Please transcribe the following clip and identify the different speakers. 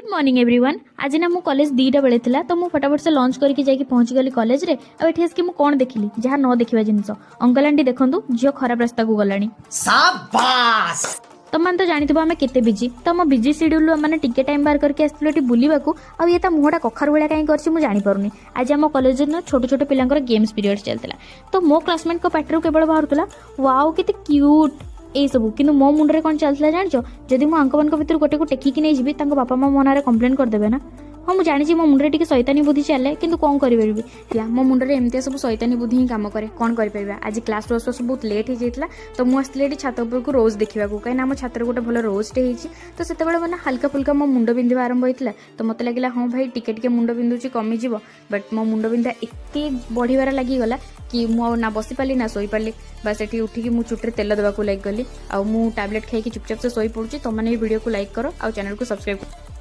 Speaker 1: Good morning everyone. ଆଜି ନା ମୁଁ କଲେଜ 2ଟା ବେଳେ ଥିଲା, ତ ମୁଁ ଫଟାଫଟ ସେ ଲଞ୍ଚ କରିକି ଯାଇକି ପହଞ୍ଚିଗଲି କଲେଜରେ। ଆଉ ଏଠି ଆସିକି ମୁଁ କ'ଣ ଦେଖିଲି? ଯାହା ନ ଦେଖିବା ଜିନିଷ। ଅଙ୍କଲ ଆଣ୍ଟି, ଦେଖନ୍ତୁ, ଝିଅ ଖରାପ ରାସ୍ତାକୁ ଗଲାଣି।
Speaker 2: ସାବାସ୍।
Speaker 1: ତମମାନେ ତ ଜାଣିଥିବ ଆମେ କେତେ ବିଜି। ତ ଆମ ବିଜି ସିଡ୍ୟୁଲରୁ ଆମେ ଟିକେ ଟାଇମ୍ ବାହାର କରିକି ଆସିଥିଲୁ ଏଠି ବୁଲିବାକୁ। ଆଉ ଇଏ ତା ମୁହଁଟା କଖାରୁ ଭଳିଆ କାହିଁ କରିଛି, ମୁଁ ଜାଣିପାରୁନି। ଆଜି ଆମ କଲେଜରେ ନା ଛୋଟ ଛୋଟ ପିଲାଙ୍କର ଗେମ୍ସ ପିରିୟଡ଼ ଚାଲିଥିଲା। ତ ମୋ କ୍ଲାସମେଟଙ୍କ ପାଟିରୁ କେବଳ ବାହାରୁଥିଲା, "ୱାଓ, କେତେ କ୍ୟୁଟ୍", ଏଇସବୁ। କିନ୍ତୁ ମୋ ମୁଣ୍ଡରେ କ'ଣ ଚାଲିଥିଲା ଜାଣିଛ? ଯଦି ମୁଁ ଆଙ୍କମାନଙ୍କ ଭିତରୁ ଗୋଟେକୁ ଟେକିକି ନେଇଯିବି, ତାଙ୍କ ବାପା ମା ମୋ ନାଁରେ କମ୍ପ୍ଲେନ୍ କରିଦେବେ ନା? ହଁ, ମୁଁ ଜାଣିଛି ମୋ ମୁଣ୍ଡରେ ଟିକେ ଶୈତାନୀ ବୁଦ୍ଧି ଚାଲେ, କିନ୍ତୁ କ'ଣ କରିପାରିବି? ହେଲା, ମୋ ମୁଣ୍ଡରେ ଏମିତିଆ ସବୁ ଶୈତାନୀ ବୁଦ୍ଧି ହିଁ କାମ କରେ, କ'ଣ କରିପାରିବା? ଆଜି କ୍ଲାସ୍ରୁ ଆସୁ ଆସୁ ବହୁତ ଲେଟ୍ ହେଇଯାଇଥିଲା। ତ ମୁଁ ଆସିଥିଲି ଏଠି ଛାତ ଉପରକୁ ରୋଜ୍ ଦେଖିବାକୁ, କାହିଁକିନା ଆମ ଛାତରେ ଗୋଟେ ଭଲ ରୋଜ୍ଟେ ହେଇଛି। ତ ସେତେବେଳେ ମାନେ ହାଲକା ଫୁଲକା ମୋ ମୁଣ୍ଡ ବିନ୍ଧିବା ଆରମ୍ଭ ହେଇଥିଲା। ତ ମୋତେ ଲାଗିଲା, ହଁ ଭାଇ, ଟିକେ ଟିକେ ମୁଣ୍ଡ ବିନ୍ଧୁଛି, କମିଯିବ। ବଟ୍ ମୋ ମୁଣ୍ଡ ବିନ୍ଧା ଏତେ ବଢ଼ିବାରେ ଲାଗିଗଲା କି ମୁଁ ଆଉ ନା ବସିପାରିଲି ନା ଶୋଇପାରିଲି। ବା ସେଠି ଉଠିକି ମୁଁ ଚୁଟିରେ ତେଲ ଦେବାକୁ ଲାଗିଗଲି। ଆଉ ମୁଁ ଟ୍ୟାବଲେଟ୍ ଖାଇକି ଚୁପଚାପ ସେ ଶୋଇପଡ଼ୁଛି। ତମମାନେ ଏଇ ଭିଡ଼ିଓକୁ ଲାଇକ୍ କର ଆଉ ଚ୍ୟାନେଲକୁ ସବସ୍କ୍ରାଇବ୍ କର।